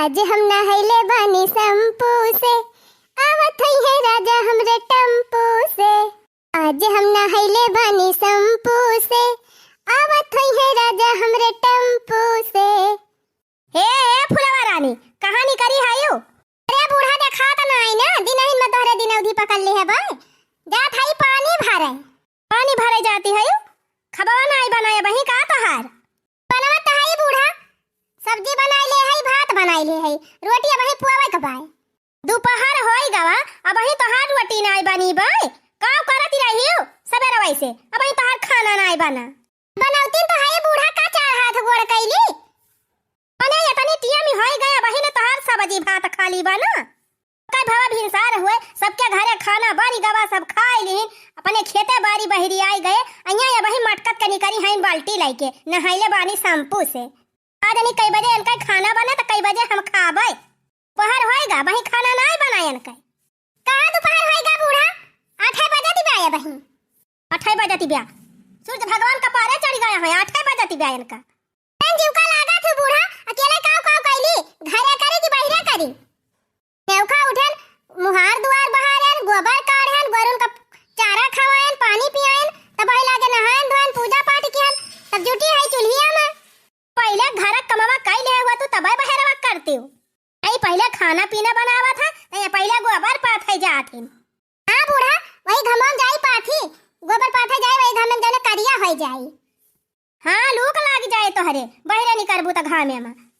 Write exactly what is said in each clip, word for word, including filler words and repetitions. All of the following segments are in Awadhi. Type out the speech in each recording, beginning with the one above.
आज हम नहैले बानी शैम्पू से, आवत होइहैं राजा हमरे टेम्पू से। आज हम नहैले बानी शैम्पू से, आवत होइहैं राजा हमरे टेम्पू से। हे, हे फुलवा रानी, कहाँ निकरी हयू? अरे बूढ़ा, देखात नाहीं ना, दिनहिन में तोहरे दिनौधी पकड़ ले है बे। जात हई पानी भरे। पानी भरे जाती हयू? खबवा नाहीं बनाए बही का तोहार? बनवत हई बूढ़ा, सब्जी बनाई ले हई, भात बनाई ले हई, रोटी अबही पुआवे के बाय। दुपहर होई गवा, अबही तोहार रोटी नाहीं बनी बाय। काव करत रहियो सबेरवै से, अबही तोहार खाना नाहीं बना। बनौतीन तो हई बूढ़ा, का चार हाथ गोड़ कैली? मने एतनी टियमी होई गया, अबही न तोहार सब्जी भात खाली बना। कई भवा भिनसार हुए, सबके घरे खाना बनी गवा, सब खाई लीन, अपने खेते बारी बहरी आई गए। अइया अबही मटकत के निकरी हईन बाल्टी लइके, नहैले बानी शैम्पू से। का जानी कई बजे इनका खाना बने त कई बजे हम खाबे। पहर होइगा, अबही खाना नाहीं बनाए इनका। कहाँ दुपहर होइगा बूढ़ा? आठे बजत बा अबही। आठे बजत बा। सूरज भगवान कपारे चढ़ गया है, आठे बजत बा इनका। तन जीव का लागत है बूढ़ा, अकेले काव काव कैली, घरे करी कि बहिरे करी? नेवखा उठेन, मुहार दुआर बहारेन, गोबर काढ़ेन, गोरुन का चारा खवाएन, पानी पियाएन, तब आई लागे नहाएन धोएन, पूजा पाठ कियन, तब जुटी है चूल्हिया में। पहिले घर कमवा कई ले हुआ तू, तबै बहरवा करती हो। नहीं, पहिले खाना पीना बनावत है, नहीं, पहिले गोबर पाथे जात हिन। हाँ बूढ़ा, वही घमन जाई पाथी, गोबर पाथे जाई, वही घमन जने करिया होई जाई। हाँ, लूक लाग जाए तोहरे, बहरे निकरबू त घामे में।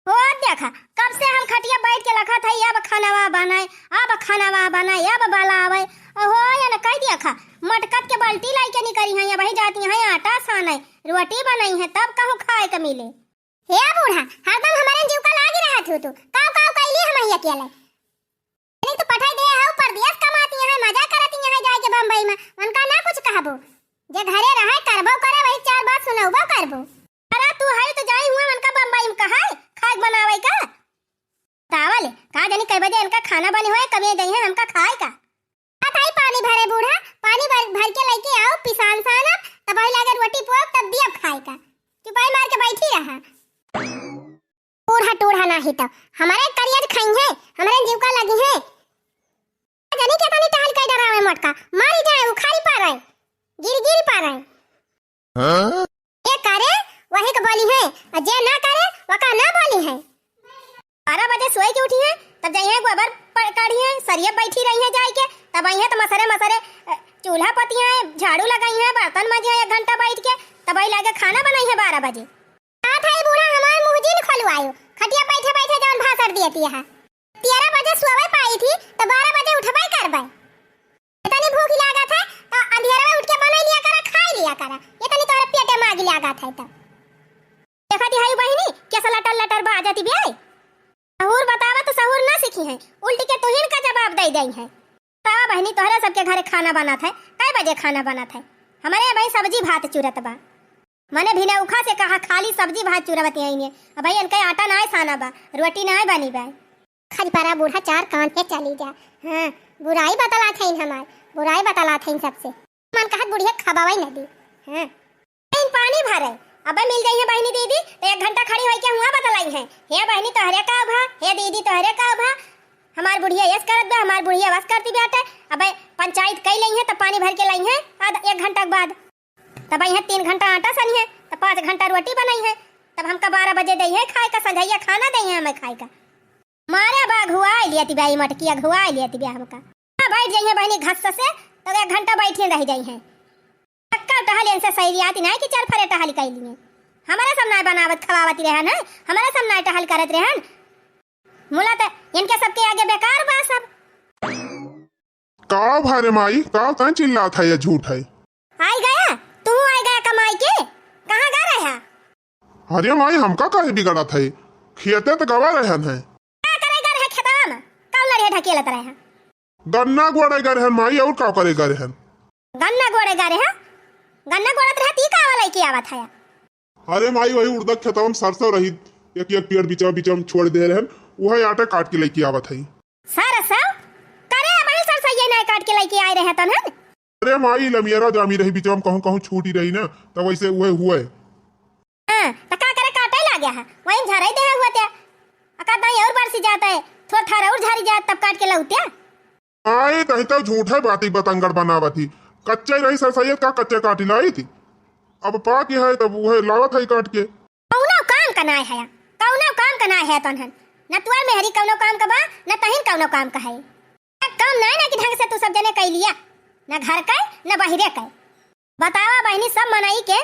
हो देखा, कब से हम खटिया बैठ के लखत है, अब खानावा बनाए, अब खानावा बनाए, अब बलावे। हो या न कह देखा, मटकत के बाल्टी लाई के निकरी है, अबही जाती है आटा साने, रोटी बनाई है, तब कहूँ खाए के मिले। हे बूढ़ा, हरदम हमारे जीव का लागी रहत हो तू। काव काव कैली हम ही अकेले। नहीं तो पठाई दे हो परदेस कमाती है, मजा करती है जाए के बम्बई में। उनका ना कुछ कहबो। जे घरे रहे करबो करे, वही चार बात सुनबो करबो। अरे तू है तो जाई हुआ उनका बम्बई में कहाए, खाए बनावे का। तावले, का जानी कै बजे इनका खाना बनी होए, कब ये दई है हमका खाए का। आ ताई पानी भरे बूढ़ा, पानी भर, भर के लइके आओ, पिसान सानब, तब वही लागे रोटी पोब, तब दियब खाए का। चुपाई मार के बैठी रहा। बूढ़ा टूढ़ा नाही तो, हमारे करियत खाई है, हमारे जीव का लगी है। जानी के तनी टहल के डरावे मोटका, मारी जाए, उखारी पारे, गिर गिर पारे। हाँ? जे करे, वही के बोली है, और जे ना करे, वका ना बोली है। बारह बजे सोए के उठी है, तब जाई है गोबर प-, काढ़ी है, सरिया बैठी रही है जाए के, तब आई है तो मसरे मसरे, अ, चूल्हा पती है, झाड़ू लगाई है, बर्तन माजी है एक घंटा बैठ के, तब आई लागे खाना बनाई है बारह बजे। का था ये बूढ़ा हमार मुँह जिन खोलवायो, खटिया बैठे बैठे जौन भाषण दियती है। तेरह बजे सोवे पाई थी, तो बारह बजे उठबे करबे। इतनी भूख लागत है, तो अंधेरा में उठ के बनाई लिया करा, खाई लिया करा। इतनी तोहरे पेटे मागी लागत है तो। देखा दी हई बहिनी, कैसा लटर लटर बाजती बे। सहूर बतावा तो सहूर ना सीखी है, उल्टी के तुहिन का जवाब दे दई है। का बहिनी, तोहरे सबके घरे खाना बनत है? कै बजे खाना बनत है? हमरे भाई सब्जी भात चुरत बा। मने भिनौखा से कहा खाली सब्जी भात चुरवत आईने। अब भाई इनके आटा नाय साना बा, रोटी नाय बनी बा। खज परा बूढ़ा चार कान के चली जा। हाँ, बुराई बतलात है हमार, बुराई बतलात है सबसे। मन कहत बुढ़िया खबावई न दी। हाँ। इन पानी भरे, अबे मिल जाई है बहिनी दीदी, तो एक घंटा खड़ी होई के हुआ बतलाई है, "हे बहिनी तोहरे का भा, हे दीदी तोहरे का भा, हमार बुढ़िया यस करत बा, हमार बुढ़िया वस करती बाटे।" अबे पंचायत कई लई है, तब पानी भर के लाई है, आधा एक घंटा के बाद। तब आई है तीन घंटा आटा सनी है, तब पाँच घंटा रोटी बनाई है, तब हमका बारह बजे दई है खाए का, संझैया खाना दई है हमें खाए का। मारे अब अघुआई लियत बा ई मटकी, अघुआई लियत बा हमका। हाँ, बैठ जाई है बहिनी घस से, तो एक घंटा बैठी रह जाई है। टहल इनसे सही आती नहीं कि चल फरे टहल कई लिए। हमारे सब नाय बनावत खवावत रहन है, हमारे सब नाय टहल करत रहन। मुला त इनके सबके आगे बेकार बा सब। का भारे माई, का तैं चिल्लात है, ये झूठ है? आई गया, तू आई गया कमाई के, कहाँ गा रहा? अरे माई, हमका काहे बिगड़त है, खेते त गवा रहन है। का करे गा रहे खेतवा में? कौन लड़िया ढकेलत रहे हैं? गन्ना गोड़े गा रहन माई, और का करे गा रहन? गन्ना गोड़े गा रहे हैं? गन्ना गोड़त रहे ती का वाला के आवत है? अरे माई, वही उड़द खेतवा में सरसों रही, एक एक पेड़ बिचवा बिचवा में छोड़ दे रहन, वही आटा काट के लेके आवत है। सरसों? करे भाई, सरसों ये नहीं काट के लेके आए रहे तनहन? अरे माई, लमियरा जामी रही बिचवा में, कहूँ कहूँ छूटी रही ना, तब वैसे वही हुए। हाँ, त का करे काटे लाग्या है? वहीं झराई देहे हुआ त्या। अका दाई और बरसी जात है, थोर थार और झारी जात, तब काट के लौत्या। आई, तही तो झूठे बाती बतंगड़ बनावत ही। कच्चे रही सरसैया का कच्चे काटी लाई थी। अब पाकी है तब उहे लावत है काट के। कौनो काम का नाय है, कौनो काम का नाय है तोन्हन। न तुअर मेहरी कौनो काम का बा, न तहिन कौनो काम का है। एक काम नाय ना कि ढंग से तू सब जने कइ लिया, न घर के, न बहिरे के। बतावा बहिनी, सब मनई के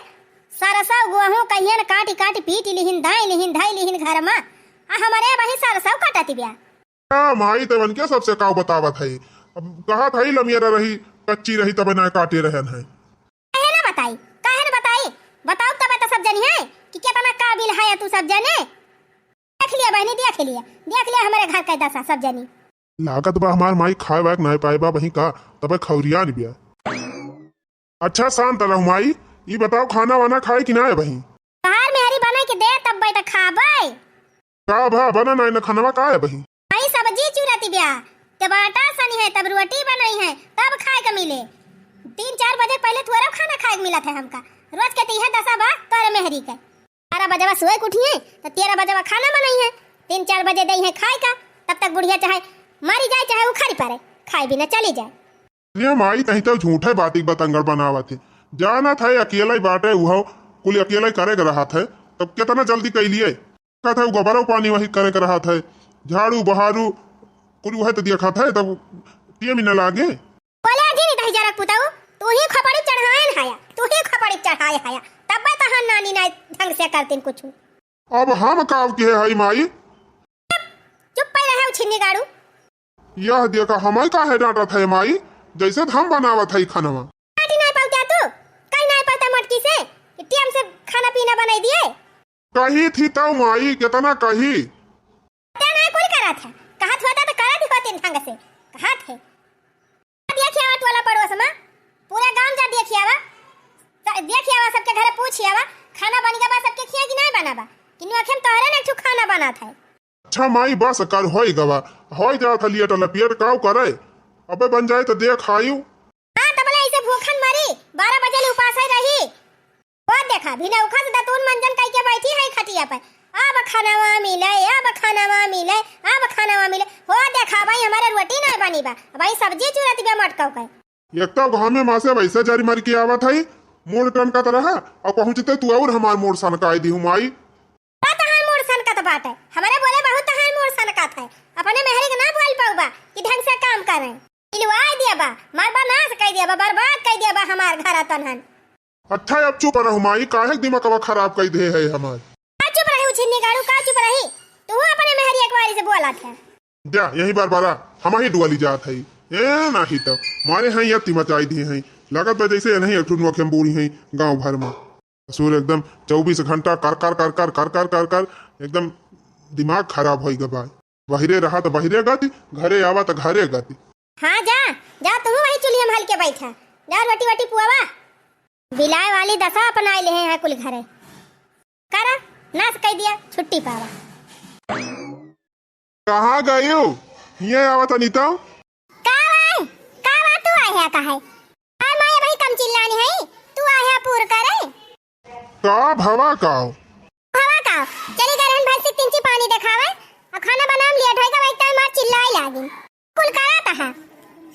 सरसौ गोहूँ कहियन काटी काटी पीटी लिहिन, दाई लिहिन, धई लिहिन घर मा। आ हमरे बहिन सरसौ काटत बिया। आ माई, तवन के सबसे काव बतावत है। अब कहत है लमियरा रही, कच्ची रही तब ना काटे रहन है। काहे ना बताई, काहे ना बताई? बताउब तबे तो सब जनी है कि केतना काबिल है तू सब जने। देख लिया बहिनी, देख लिया, देख लिया हमरे घर के दसा सब जनी। लागत बा हमार माई खाए वाए के नाय पाए बा बही का, तबे खौरियान बिया। अच्छा शांत रहू माई, ई बताओ खाना वाना खाए कि नाय बही? तोहार मेहरी बने के दे तब बैठ खाबे। का भा बना नाय न खनवा का है बही? आई सब्जी चुरती बिया, टमाटर सनी है, तब रोटी बनाई है, तब खाए के मिले। तीन चार बजे पहले थोड़ा खाना खाए के मिलत है हमका। रोज के तो इहे दसा बा तोरे मेहरी के। बारह बजवा सोए के उठिए तो तेरह बजवा खाना बनाई है, तीन चार बजे दई है खाए का। तब तक बुढ़िया चाहे मरी जाए चाहे उखड़ी पड़े, खाए बिना चली जाए। ये माई तही तो झूठे बाती बतंगड़ बनावत है। जानत है अकेला ही बाटे उहो, कुल अकेला ही करे के रहत है, तब केतना जल्दी कइ लिए। कहत है उ गोबरो पानी वही करे के रहत है, झाड़ू बहारू कुल उहे तो देखत है, तब टेम न लागे। बोले जी नहीं तही जरक पुताऊ, तू ही खपड़ी चढ़ाएन हाया, तू ही खपड़ी चढ़ाए हाया, तब तहार नानी ना ढंग से करतीन कुछ। अब हम काव किहे हई माई? चुप पे रहे उछिन्नी गाड़ू। यह देखा हमई काहे डांटत है माई, जैसे हम बनावत है खनवा। काटी नहीं पाउता तू, कहीं नहीं पाउता मटकी से कि टेम से खाना पीना बनाई दिए। कही थी तौ माई, केतना कही। ते नहीं कुल करत है, कहत होता तो करत ही होतीन ढंग से, कहत है। देखियावा टोला पड़ोस मा, पूरा गांव जा देखियावा, स-, देखियावा सबके घरे पूछियावा, खाना बन गवा सबके खिया कि नहीं बना बा, कि नोखे में तोहरे ने एक ठो खाना बनात है। अच्छा माई बस कर होई गवा, होई जात है लियट लपियट काव करे, अबे बन जाए तो देख आयु। हाँ तबले ऐसे भूखन मरी, बारह बजे ले उपास ही रही। वो देखा, भिनौखा से दतून मंजन कई के बैठी है खटिया पे। अब खानवा मिले, अब खानवा मिले, अब खानवा मिले। हो देखा भाई, हमारे रोटी नहीं बनी बा, भाई सब्जी चुरत बे मटकव के। एक तो घामे मा से वैसे जरी मर के आवत है, मूड़ टनकत रहा, और पहुँचते तू और हमार मूड़ सनकाई दी हूँ माई। का तहार मूड़ सनकत बाटे? हमरे बोले बहुत तहार मूड़ सनकत है। अपने मेहरी के ना बोल पाउबा कि ढंग से काम करे। पिलवाए दिया बा, मरबा नाश कई दिया बा, बर्बाद कई दिया बा हमार घर तनहन। अच्छा, अब चुप रहू माई, काहे के दिमागवा खराब कई दे है हमार? का चुप रही उछिन्नी गाड़ू, का चुप रही? तू अपने मेहरी एक बारी से बोला था। जा, यही बार बारा हम ही डुअली जात है। ए, नाही तो मारे हैं या तिमचाई दिए हैं। लागत बा जैसे नहीं एक ठो नोखे में बूढ़ी हैं गाँव भर में। ससुर एकदम चउबीस घंटा कर कर कर कर कर कर कर कर एकदम दिमाग खराब होई गवा। बहिरे रहा तो बहिरे गति, घरे आवा तो घरे गति। हाँ जा, जा तू वही चुलिया में हल्के बैठा, जा रोटी वोटी पुआवा। बिलाए वाली दशा अपनाए ले हैं कुल घरे। करा, नाश कई दिया, छुट्टी पावा। कहाँ गयू? हिये आवा तनी तो। का भाई? का बात तू आया का है? अरे माया भाई कम चिल्लानी है, तू आया पूर करे। का भवा का? भवा का? चली गए रहन भैंस के तिनची पानी देखावे, और खाना बनाम लेट होएगा, वही टाइम मार चिल्लाई लागिन। कुल करा तहा।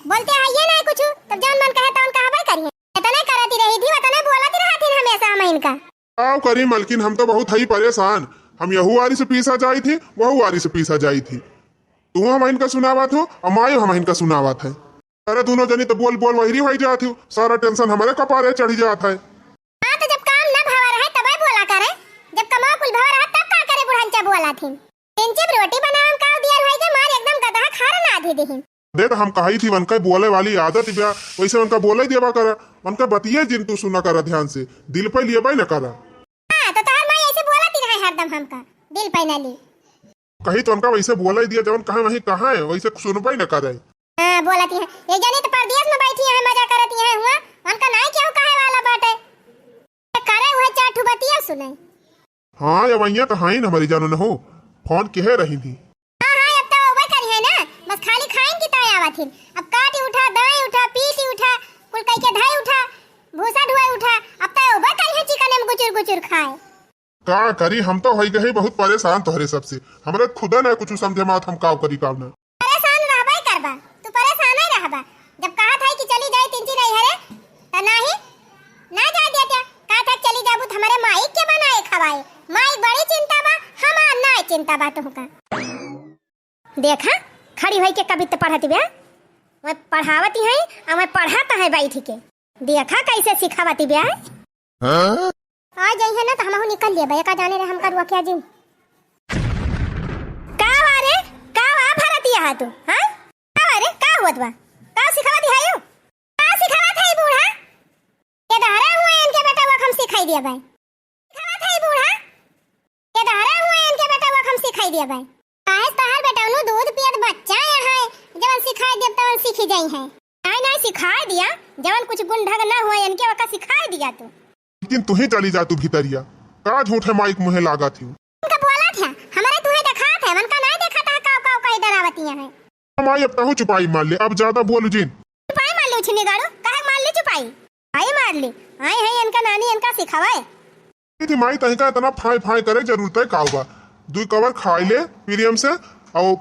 बोलते आइए ना कुछ, तब जौन मन कहे तौन कहबे करिए। इतने करती रही थी, उतने बोलती रहा थी हमेशा हम इनका। का करी मलकिन, हम तो बहुत हई परेशान। हम यहू आरी से पीसा जाई थी, वहू आरी से पीसा जाई थी। तू हम इनका सुनावत हो, और मायो हम इनका सुनावत है। अरे दोनों जनी तो बोल बोल वहरी होई जात हो, सारा टेंशन हमारे कपारे चढ़ी जात है। हाँ तो जब काम ना भवा रहे तबे बोला करे, जब कमाओ कुल भवा रहा तब का करे बुढ़ंचा बोला थी। इंचिप रोटी बनावम का दिया भाई के मार एकदम गदहा खार ना आधी देहिन। दे तो हम कही थी उनके बोले वाली आदत बा, वैसे उनका बोले देवा करा, उनका बतिये जिन तू सुना करा ध्यान से, दिल पे लियबे न करा। हाँ तो तोहर माई ऐसे बोलत ही रहे हरदम हमका, दिल पे न ली। कही तो उनका वैसे बोले दिया, जवन कहे वही कहा है, वैसे सुनबे न करे। हाँ बोलत ही है, ये जनी तो परदेश में बैठी है, मजा करत ही है हुआ, उनका नाई केहू कहे वाला बाटे। करे हुए चार ठो बतिया सुने। हाँ, अवइया तो हईन हमरी जानो न हो, फोन किहे रही थी। हाँ, हाँ, अब तो अउबे करिहे ना, बस खाली खाइन की ताई आवत हिन। अब काटी उठा, दाई उठा, पीटी उठा, कुल कई के धाई उठा, भूसा ढुआई उठा, अब तो अउबे करिहे चिकने में गुचुर गुचुर खाए। का करी, हम तो होई गई बहुत परेशान तोहरे सबसे। हमरे खुदा ना कुछ समझे मात हम काव करी काव ना। परेशान रहबे करबा, तू परेशान ही रहबा। जब कहत है कि चली जाई तिनची नैहरे, त नाही, ना जाए देते। कहत है चली जाबू त हमरे माई के बनाए खवाए। माई बड़ी चिंता बा, हमार ना चिंता बा तुमका। देखा, खड़ी होई के कविता पढ़त बा। मैं पढ़ावती है, आ मैं पढ़ाता है बैठ के। देखा कैसे सिखावती बा। हाँ? आ जाइए ना तो हमहू निकल लेबे, का जाने रे हमका रुआ क्या जी। का वा रे? का वा भरतिया हा तू? हाँ? का वा रे? का होत बा? का सिखावती है यू? का सिखावत है बूढ़ा? ये दहरा हुआ इनके बेटा वो हम सिखाई दिया भाई। सिखावत है बूढ़ा? ये दहरा हुआ इनके बेटा वो हम सिखाई दिया भाई। काहे तहार बेटौनू दूध पियत बच्चा यहाँ है, जवन सिखाई देब तवन सीखी जाई है। नाहीं, नाहीं, सिखाई दिया, जवन कुछ गुण ढंग ना हुआ इनके ओका सिखाई दिया तू। लेकिन तू ही चली जा तू भीतरिया, का झूठे माइक मुँहे लागत ही। उनका बोलत है, हमरे तुहे देखात है, उनका नाहीं देखात है, काव काव कही डरावतिया है। माई अब तहू चुपाई मार ले, अब ज्यादा बोल जिन। चुपाई मार ले उछिनी गाड़ू, काहे मार ले चुपाई? आई मार ले, आई है इनका नानी इनका सिखावे। थी माई तहिका इतना फाय फाय करे जरूरत है काव बा? दुई कवर खाई ले प्रियम से, और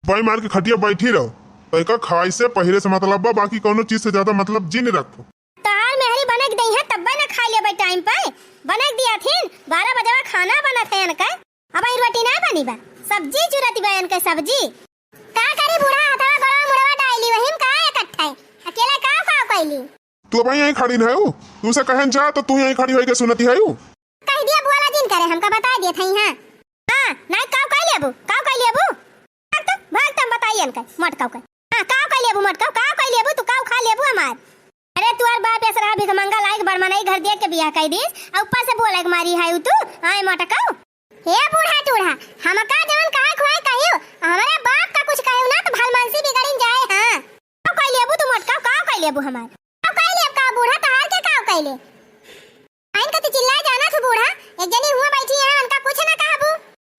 बाई मार के खटिया बैठी रहो। तहिका खाई से पहिरे से मतलब बा, बाकी कौनो चीज से ज्यादा मतलब जिन रखो। तहार मेहरी बनक दई है तब्बे न खाई लेबे टाइम पे। बनक दिया थीन, बारह बजवा खाना बनत है इनके। अब आई रोटी ना बनी बा, सब्जी जुरत बा इनके सब्जी। का करी बूढ़ा, हथवा गोड़वा मुड़वा डाइली, वही में का इकट्ठा है? अकेले का का कैली? तू अब यहीं खड़ी न है, तू से कहन जा तो तू यहीं खड़ी होई के सुनती है। कह दिया बोला जिन करे, हमका बता दिया था यहाँ। हाँ, नाहीं काव कह लेबू, काव कह लेबू? भाग तो, भाग तो हम बताई इनका, मोट काव कह। हाँ, काव कह लेबू मोट काव, काव कह लेबू तू, काव खा लेबू हमार। अरे तू और बाप ऐसा रहा भिखमंगा लायक बड़मनाई घर देख के बियाह कह दीस, और ऊपर से बोले के मारी है तू, आए मोट काव। हे बूढ़ा टूढ़ा, हमका जवन कहे खुआए कहियो, हमरे बाप का कुछ कहियो ना तो भलमानसी बिगड़िन जाए, हाँ। काव कह लेबू तू मोटका, काव कह लेबू हमार? काव कह लेब का बूढ़ा, तहार के काव कह ले? आइन का तू चिल्लाए जाना तू बूढ़ा, एक जनी हुआ बैठी है, उनका कुछ ना कहबू?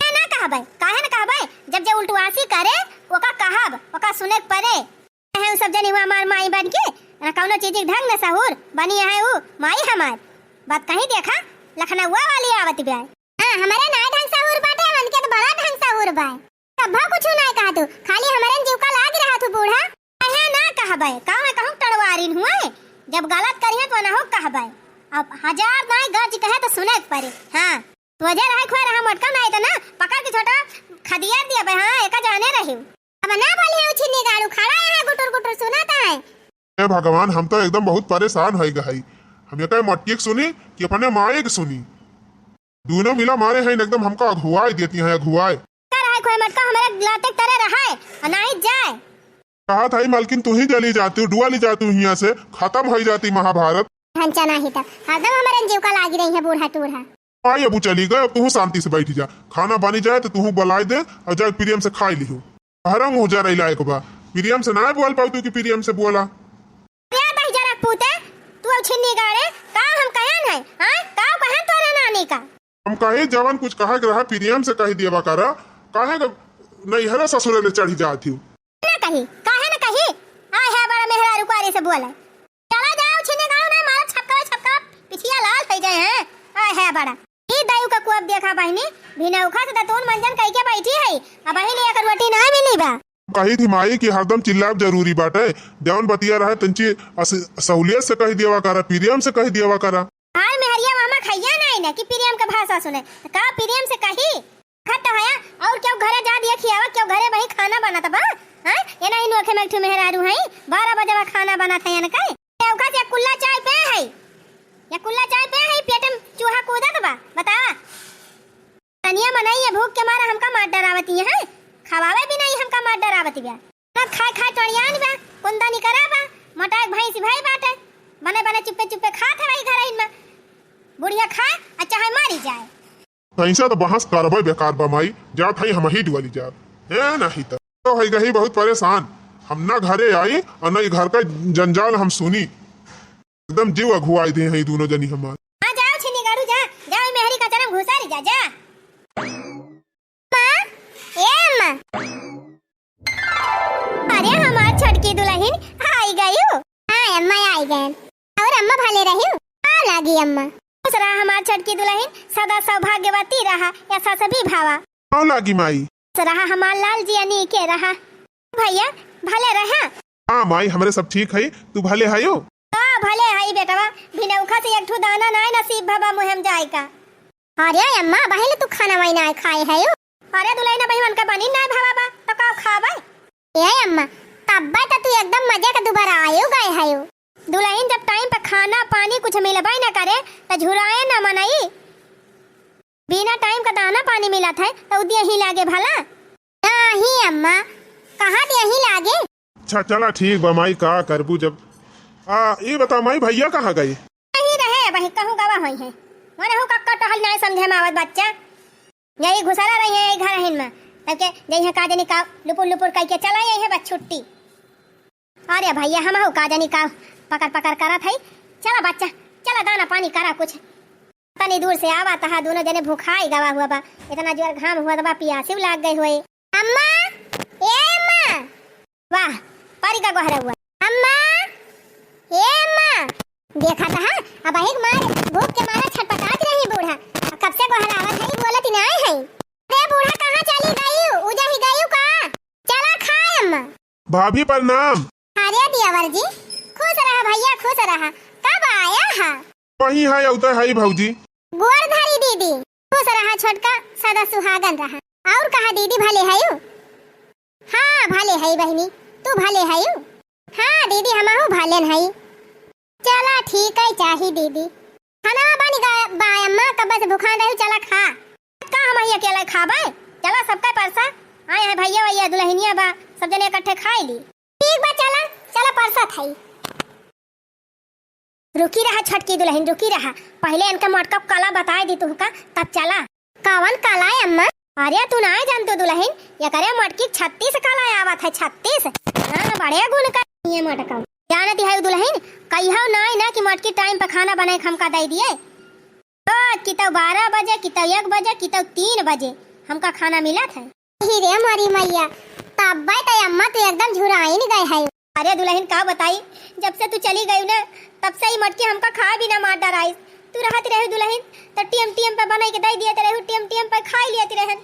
ना, ना कहबे, काहे ना कहबे? जब जब उल्टवासी करे, ओका कहब, ओका सुने के परे। है उ सब जनी हुआ हमार माई बन के, ना कौनो चीज के ढंग न सहूर, बनी है उ माई हमार। बात कहीं देखा, लखनऊआ वाली आवत बा। हाँ, हमरे नाय ढंग सहूर बाटे, उनके तो बड़ा ढंग सहूर बा। तब्बो कुछु नाय कहा तू, खाली हमरन जीव का लाग रहा तू बूढ़ा। अहे ना कहबे, का मैं कहूँ टड़वारिन हुए, जब गलत करिहे तो ना हो कहबे। अब हजार नाय गज कहे तो सुने के परे। हाँ, वजह रहे खोए रहा मोटका नाय तो ना, पकड़ के छोटा खदिया दिया बे, हाँ, एका जाने रही। अब ना बोली है उछिन्नी गाड़ू, खड़ा है गुटुर गुटुर सुनत है। हे भगवान, हम तो एकदम बहुत परेशान होइ गए। हम एका मटकी के सुनी कि अपने माई के सुनी। दोनों मिला मारे हैं एकदम, हमका अघुआई देती हैं, अघुआई। का रहे खोए मटका हमरे लाते तरे रहे, और नाही जाए। कहा था ही मालकिन, तू ही जली जाती हूँ, डुआ ली जाती हूँ हियाँ से, खत्म होइ जाती महाभारत। ढांचा नाही तक, हरदम हमरे जीव का लागी रही है बूढ़ा टूढ़ा। आई अबू चली गए, अब तू शांति से बैठी जा, खाना बनी जाए तो तू बुलाई दे और जाए प्रियम से खाई लिहो। हरम हो जा रही लायक बा, प्रियम से ना बोल पाऊ तू कि प्रियम से बोला। या दही जरा पूते, तू अब छिन्नी गाड़े, का हम कहन है, हाँ? का कहन तोरे नानी का? हम कहे जवन कुछ कहे के रहा, प्रियम से कह दिया करा, काहे के नैहरा ससुरे ले चढ़ी जात ही? ना कही, काहे ना कही? आय है बड़ा मेहरारू कुआरी से बोले। चला जाओ छिन्नी गाड़ो ना, मारा छपका छपका, पिछिया लाल हो गए हैं। आय है बड़ा। ई दायु का कुआब देखा बहिनी, भिनौखा से दतून मंजन कई के बैठी है, अब बहिनी एक रोटी ना मिली बा। कही थी माई कि हरदम चिल्लाब जरूरी बाटे, जवन बतिया रहे तंची अस-, सहूलियत से कह देवा करा, प्रियम से कह देवा करा। हाल मेहरिया मामा खैया नाई ना कि प्रियम के भाषा सुने, त का प्रियम से कही? खत हया, और क्यों घरे जा दिया खियावा, क्यों घरे वही खाना बनत बा? हाँ? ये नहीं नोखे में एक ठो मेहरारू हैं, बारह बजे बा खाना बनत है इनका। ये उखा से कुल्ला चाय पे है, ये कुल्ला चाय पे है, पेट में चूहा कूदत बा, बतावा। तनिया मनई ये भूख के मारा हमका मार डरावती है, खवावे भी नहीं हमका मार डरावती बा। ना खाए खाए टोड़ियान बा, कुंदा निकरा बा, मोटा एक भैंसी भाई बाटे, बने बने चुप्पे चुप्पे खात है वही घर में। बुढ़िया खाए, अच्छा है मारी जाए। तैसा तो बहस करबे बेकार बा माई, जात हई हम ही डुअली जाब। ए नहीं त। तो है गही बहुत परेशान, हम ना घरे आई और ना ई घर का जंजाल हम सुनी। एकदम जीव अघुआई दे हैं ई दोनों जनी हमार। हाँ, जाओ छिनी गाड़ू, जा, जाओ ई मेहरी कचरा में घुसा रही, जा, जा। माँ, ए माँ। अरे हमार छोटकी दुल्हन आई गई हो। हाँ अम्मा आई गए। और अम्मा भले रही हो? हाँ लागी अम्मा। खुश रहा हमार छोटकी दुलहिन, सदा सौभाग्यवती रहा, यशस्वी भवा। पाँव लागी माई। खुश रहा हमार लाल जिया, नीके रहा। भइया, भले रहा। हाँ माई, हमरे सब ठीक है, तू भले हयो? का भले हई बेटवा, भिनौखा से एक ठू दाना नाय नसीब भवा मुँह में जाए का। अरे अम्मा, अबहिन तू खाना वाई नाय खाए हयो? अरे दुलहिन, अबहिन उनका बनी नाय भवा बा, तो का खाबे? ए अम्मा, तब्बे तो तू एकदम मजे के दुबारा आयो गए हयो। दुलहिन, जब टाइम पे खाना पानी कुछ मिलबे न करे, तो झुराए न मनई। बिना टाइम का दाना पानी मिलत है, तो उदिया ही लागे भला? नहीं अम्मा, कहाँ दिया ही लागे? अच्छा, चला ठीक बा माई, का करबू जब। आ, ई बता माई, भइया कहाँ गए? नहीं रहे, वही कहूँ गवा होई है। मने हूँ कक्का टहल नाय समझे में आवत बच्चा। यही घुसरा रही है यही घर हिन में। तब के जइहे का जनी का लुपुर लुपुर कह के चला यही है बस छुट्टी। अरे भइया, हमहू का जनी का पकड़ पकड़ करत हई। चला बच्चा, चला दाना पानी करा कुछ। तनी दूर से आवा तहा दोनों जने भुखाई गवा हुआ बा। इतना जोर घाम हुआ बा, पियासी लाग गए हुए। अम्मा, ए अम्मा। वाह, परी का गोहरा हुआ। अम्मा, ए अम्मा। देखा तहा, अबहिक मार भूख के मारा छटपटात रही बूढ़ा। अब कब से गोहरावत हई, बोलत ही नाय हई। अरे बूढ़ा कहाँ चली गई? उजा ही गई का? चला खाए अम्मा। भाभी प्रणाम। अरे दियावर जी, खुश रहा भइया, खुश रहा। कब आया हा? वही है, अउते है भौजी। गोर धरी दीदी। खुश रहा छोटका, सदा सुहागन रहा। और कहा दीदी भले हयू? हाँ भले हई बहिनी, तू भले हयू? हाँ दीदी, हमहू भलेन हई। चला ठीक है चाही दीदी। खाना बन गया बा अम्मा, कब से भुखान रहू, चला खा। का हम ही अकेले खाबे? चला सबका परसा, आए हैं भइया वइया दुलहिनिया बा, सब जने इकट्ठे खाई ली। ठीक बा, चला, चला परसत हई। रुकी रहा छोटकी दुलहिन, रुकी रहा, पहिले इनका मोटका कला बताए दी तुमका, तब चला। कवन कला है अम्मा? अरे तू नाय जानतू दुलहिन, एकरे मोटकी छत्तीस कला आवत है, छत्तीस। हाँ, बड़े गुण का ये मोटका। जानती है दुलहिन, कहियो नाय ना कि मोटकी टाइम पे खाना बनाए के हमका दे दिए। रोज कितौ बारह बजे, कितौ एक बजे, कितौ तीन बजे हमका खाना मिलत है। ही रे मोरी मैया, तब्बे तो अम्मा तू एकदम झुराइन गए है। अरे दुलहिन का बताई, जब से तू चली गयू ना, तब से ही मोटकी हमका खाए बिना मार डराइस। तू रहत रहू दुलहिन, तो टीएम टीएम पे बनाई के दे दियत रहू, टीएम टीएम पे खाई लियत रहन।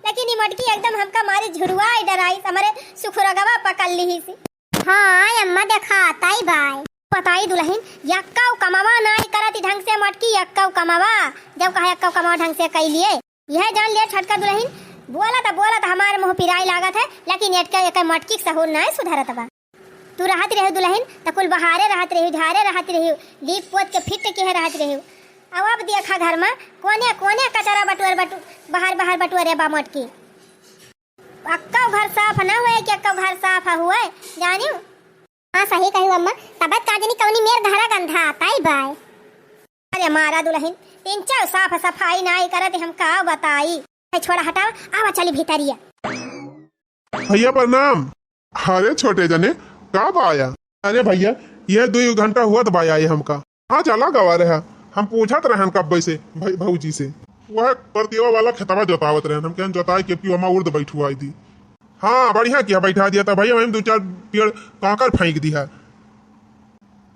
लेकिन ई मोटकी एकदम हमका मारे झुरवाई डराइस, हमारे सुखुरगवा पकड़ लिहिस। हाँ अम्मा, देखातई बाय। बताई दुलहिन, यक्कौ कमवा नाई करत ढंग से मोटकी, यक्कौ कमवा। जब कहा यक्कौ कमवा ढंग से कई लिए, यह जान लिया छोटका दुलहिन, बोलत बोलत हमार मुँह पिराई लागत है, लेकिन एटका एकर मोटकी के सहूर नाई सुधरत बा। तू रहत रहू दुलहिन, त कुल बहारे रहत रहू, झारे रहत रहू, लीप पोत के फिट किहे रहत रहू। अब, अब देखा घर मा कोने कोने कचरा बटुअर बटु-, बहार बहार बटुअरे बा मोटकी। अक्कौ घर साफ न हुए कि अक्कौ घर साफ हुए, जानियो? हाँ, सही कही अम्मा, तबत का जनी कौनी मेर घरा गंधा आतई बाय। अरे मारा दुलहिन, इंचा साफ सफाई नाई करत, हम का बताई। ए, छोड़ा हटावा, आवा चली भीतरिया। भइया प्रणाम। अरे छोटे जने, कब आया? अरे भइया, ये दुई घंटा हुआ त बा आए हमका। हाँ, चला गवा रहा। हम पूछत रहन कब्बे से भई-, भौजी से। वह परतियवा वाला खेतवा जोतावत रहन। हम कहन जोताई के पियो, हम उर्द बैठुआई दी। हाँ, बढ़िया किया, बैठा दिया था भइया, वहीं दो चार पेड़ कांकर फेंक दिया।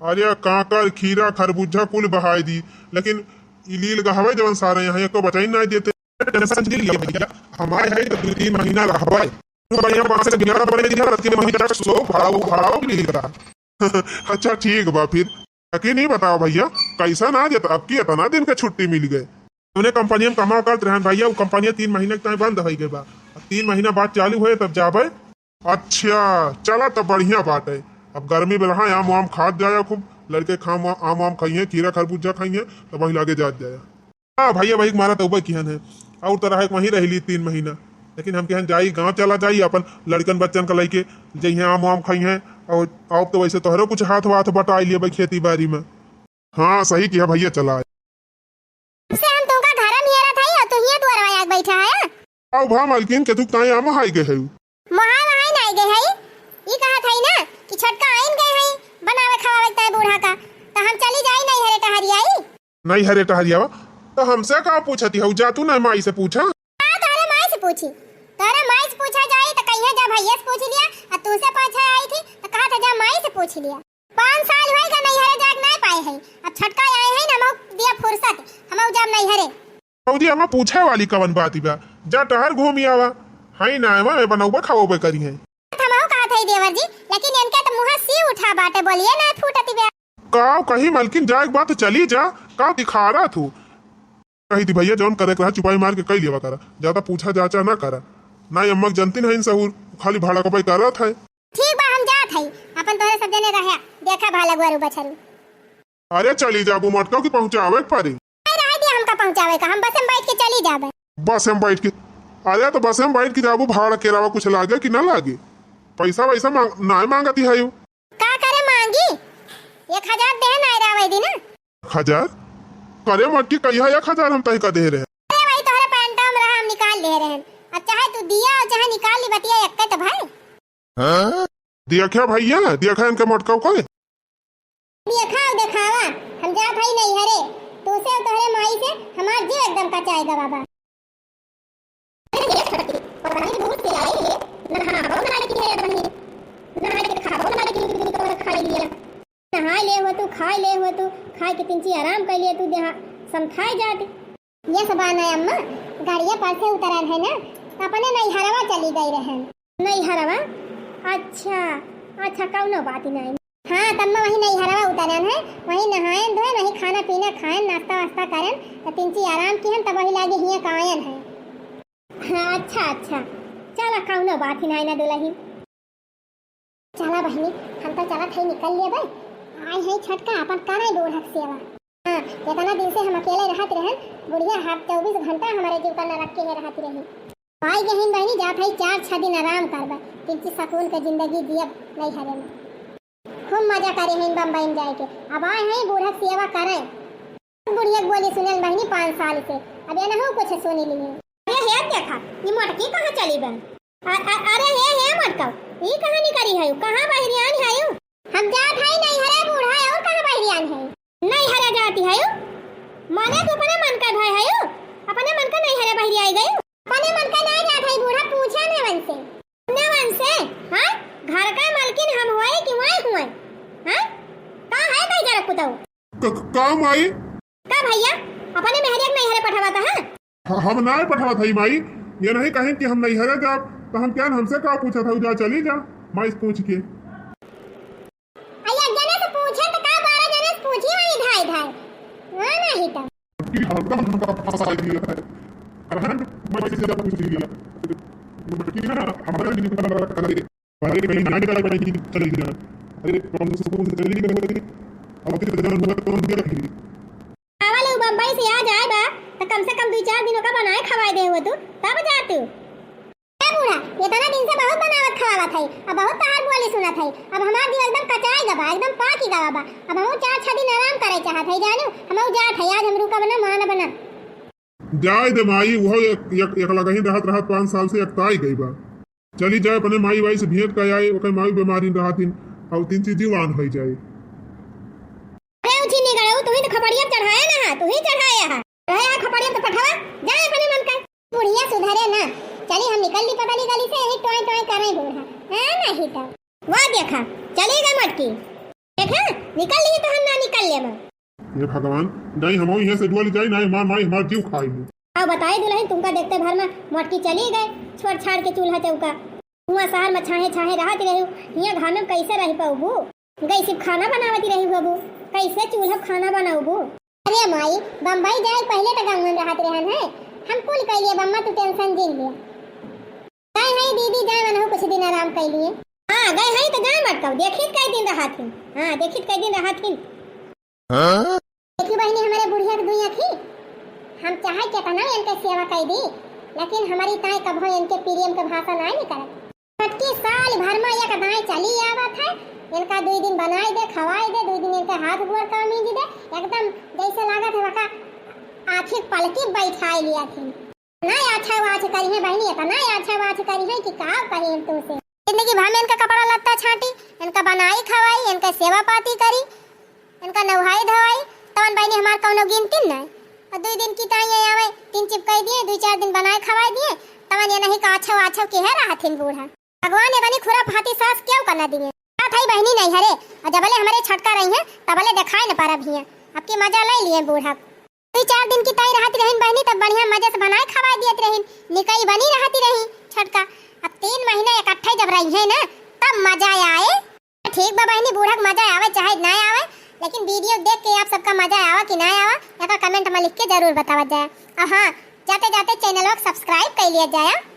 अरे कांकर, खीरा, खरबूजा कुल बहाई दी, लेकिन ई लील गहवे जवन सारे यहाँ एको बचाई ना देते। टेंशन जी लिया भइया, हमारे है तो दो तीन महीना रहबे। तू बढ़िया बांस के बियाह बने दिया, रतिया महीना तक सो भाव भाव लीला। अच्छा ठीक बा फिर। लेकिन ई बताओ भइया, कैसा ना देता अब की इतना दिन के छुट्टी मिल गए? हमने कंपनी में कमाओ करत रहन भइया, वो कंपनी तीन महीने के टाइम बंद हो गए बा। अब तीन महीना बाद चालू होए तब जाबे। अच्छा, चला तब बढ़िया बात है। अब गर्मी में रहा, आम वाम खात जाया खूब, लड़के खाम आम वाम खाइए, खीरा खरबूजा खाइए, तब वहीं लागे जात जाया। हाँ भइया, वही मारा तो उबे किहन है। और तो रहे वहीं रह ली तीन महीना, लेकिन हम कहन जाई, गाँव चला जाई, अपन लड़कन बच्चन का लेके जइहे, आम वाम खाइहे। और अब तो वैसे तोहरो कुछ हाथ वाथ बटाई लिए भाई खेती बाड़ी में। हाँ सही किया भइया, चला। से हम तुमका घर में हेरत हई और तू हियां दुआरवा आके बैठा है। आओ भा मालकिन, के तू ताई आम हाई गए है? मोहाय वहाय नाई गए है। ई कहत हई ना कि छोटका आइन गए है बनावे खवावे ताई बूढ़ा का, तो हम चली जाई नहीं हरे टहरियाई। नहीं हरे टहरियावा, तो हमसे का पूछती हऊ? जा तू ना माई से पूछा। का तोहरे माई से पूछी? तोहरे माई से पूछा जाई तो कहिए जा भैया से पूछ लिया, आ तू से पूछा आई थी तो कहा था जा माई से पूछ लिया। पाँच साल होई गा नैहरे जाके नाय पाए है। अब छोटका आए है ना, मऊ दिया फुर्सत, नैहरे। भौजी, एमा पूछे वाली कवन बात बा? जा टहर घूमी आवा। हई ना, एमा में बनौबे खवौबे करिहैं। हमहू कहत हई देवर जी, लेकिन इनके त मुँह सी उठा बाटे, बोलिए ना फूटत बा। का कही मलकिन, जाए के बात चली जा, का दिखारा तू? कही थी भैया, जौन करे के रहा चुपाई मार के कई लेवा करा, ज्यादा पूछा जाचा ना करा। ना अम्मा के जनती नहीं सहूर, खाली भड़कबे करत है। ठीक बा, हम जात हई, अपन तोहरे सब जने रह्या, देखा भा लगुआ रू बछरू। अरे चली जाबू मटकऊ कि पहुँचावे के पड़ी? नहीं, रहे दिया हमका पहुँचावे का, हम बस में बैठ के चली जाबे। बस में बैठ के? अरे तो बस में बैठ के जाबू, भाड़ा के अलावा कुछ लागे कि ना लागे? पैसा वैसा मांग, नाय मांगती है यू। का करे मांगी? एक हजार दे ना रहे दी ना। एक हजार? करे मटकी कहिया एक हजार हम तही का दे रहे। अरे वही तोहरे पैंटवा में रहा, हम निकाल ले रहे। अब चाहे तू दिया और चाहे निकाल ली, बतिया एक तो भाई। हाँ? देखा भैया, देखा इनके मटकऊ को। देखा और देखावा, हम जात हई नैहरे, तू से और तोहरे माई से हमार जीव एकदम कचाएगा बाबा। पता नहीं दूर से आई है, नहावो ना लगी है बनी, नहाए के खावो ना लगी, तो खा लिया। नहाए ले हो तू, खाए ले हो तू, खाए के तिनची आराम कर लिया तू, देहा समथाए जात। ये सब आना अम्मा, गाड़िया पर से उतरन है ना, अपने नैहरवा चली गई रहन। नैहरवा? अच्छा, अच्छा, कौनो बात नहीं। हाँ, तब मैं वही नैहरवा उतरन है, वही नहायन धोयन, वही खाना पीना खायन, नाश्ता वास्ता करन, तो तिनची आराम किहन, तब वही लागे हियाँ का आयन है। हाँ, अच्छा, अच्छा, चला, कौनो बात ही नहीं ना दुलही। चला बहिनी, हम तो चलत हई निकल लेबै। आई है छोटका, अपन करे बूढ़क सेवा। हाँ, इतना दिन से हम अकेले रहत रहन, बुढ़िया हर चउबीस घंटा हमारे जीव का नरक के रहत रही। आई गहिन बहिनी, जात हई चार छह दिन आराम करबै, तिनची सकून के जिंदगी जियब नैहरे में। खूब मजा करे हैं बम्बई में जाए के। अब आए हैं बूढ़क सेवा करे। बुढ़िया के बोली सुनल बहिनी पाँच साल से, अब एनहू कुछ सुनी ली है। अरे हे देखा, ई मोटकी कहाँ चली बा? अ-, अ-, अरे हे, हे मोटका, ई कहाँ निकरी है? कहाँ बहरियान है? हम जात हई नैहरे बूढ़ा, और कहाँ बहरियान है? नैहरे जाती है? माने तू अपने मन का भाई है? अपने मन का नैहरे बहरियाई गई? अपने मन का नहीं जात है बूढ़ा, पूछा नेवन से। नेवन से? हाँ? घर का मालकिन हम हुए कि वही हुए? हाँ? का है तई जरा पुतऊ? क-, क-, का माई? का भैया, अपने मेहरिया के नैहरे पठवाता है? ह-, हम नाय पठवात हई माई, ये नहीं कहें कि हम नैहरे जाब, तो हम क्या हमसे का पूछत हऊ, जा चली जा, माई से पूछ के। अरे एक जने से पूछे तो का बारह जने से पूछी वही धाय धाय। हाँ नहीं तो। कि हरदम हमका फंसाई दिया है। अरे हम माई से ज्यादा पूछ लिया। कि ना हमारे लिए पता लगा कर दे। अरे, कहीं ना निकला, कहीं चली गई। अरे, कौन से स्कूल से चली गई, अब तेरे जन्म हुआ तो हम क्या रखेंगे? आवल उ बम्बई से आ जाए बा, तो कम से कम दुई चार दिन ओका बनाए खवाए दे हो तू, तब जा तू। ए बूढ़ा, इतना दिन से बहुत बनावत खवावत है, अब बहुत तहार बोली सुनत है, अब हमार दिल एकदम कचाई गवा, एकदम पाकी गवा बा। अब हम चार छह दिन आराम करे चाहत है, जानू, हम जात है, आज हम रुकब ना, मानब ना। जाए दे माई, उहो एक, एक, एक लगही रहत रहत पाँच साल से एकताई गई बा। चली जाए अपने माई वाई से भेंट कर आए, ओकर माई बीमारी रहतिन, और तीन चीज जीवान हो जाए। अरे उठी नहीं गड़े, तू ही तो खपड़िया चढ़ाया ना है, तू ही चढ़ाया है। रहे है खपड़िया तो पठवा, जाए अपने मन का। बुढ़िया सुधरे ना, चली हम निकल ली पतली गली से, यही टोए टोए करे बूढ़ा। हाँ नहीं तो। वाह देखा, चली गई मटकी। देखा, निकल ली तो हम ना निकल लेबा। हे भगवान, नहीं हम यहाँ से डुअल जाई, नहीं हमार माई हमार जीव खाई ली। अब बताई दुलहिन, तुमका देखते भर में मोटकी चली गए, छोड़ छाड़ के चूल्हा चौका। हुआ शहर में छाहे छाहे रहत रही, हियाँ घामे में कैसे रह पाऊबू? गैस पे खाना बनावत रही बाबू, कैसे चूल्हा पे खाना बनाऊबू? अरे माई, बम्बई जाए पहले तो गाँव में रहत रहन है, हम कुल कह लिए बम्मा, तू टेंशन जिन ले। गए हैं दीदी, जाए मनहु कुछ दिन आराम कर लिए। हाँ, गए हैं तो जाए मत कहो, देखित कई दिन रहत ही। हाँ, देखित कई दिन रहत ही। हाँ? देखी बहिनी, हमरे बुढ़िया के दुई आँखी, हम चाहे केतना इनके सेवा कई दी, लेकिन हमरी ताई कभो इनके प्रेम के भाषा नाय निकलत। छोटकी साल भर में एक दाई चली आवत है, इनका दुई दिन बनाई दे, खवाई दे, दुई दिन इनके हाथ गोड़ का मीज दे, एकदम जैसे लागत है वका आँखी पलकी बैठाई लिया थी। ना आछा वाछ करी है बहिनी, इतना आछा वाछ करी है कि का कही हम तुमसे। जिंदगी भर में इनका कपड़ा लत्ता छाटी, इनका बनाई खवाई, इनका सेवा पाती करी, इनका नहाई धोवाई, तवन बहिनी हमार कौनो गिनती नहीं। और दुई दिन की ताई ये आवे, तीन चिपकाई दिए, दुई चार दिन बनाए खवाई दिए, तवन ये नहीं का आछव आछव के है रहथिन बूढ़ा। भगवान ये बनी खुरा फाती सास क्यों करना दिए। का थाई बहिनी नहीं हरे, और जबले हमरे छटका रही है, तबले देखाए न पारब हिया। अब की मजा ले लिए बूढ़ा। दुई चार दिन की ताई रहती रहिन बहिनी, तब बढ़िया मजे से बनाए खवाए दियत रहिन, निकई बनी रहती रही छटका। अब तीन महीना इकट्ठे जब रही है ना, तब मजा आए। ठीक बा बहिनी, बूढ़क मजा आवे चाहे ना आवे, लेकिन वीडियो देख के आप सबका मजा आवा कि ना आवा, एका comment में लिख के जरूर बतावा जाए। और हाँ, जाते जाते channel को subscribe कर लिया जाए।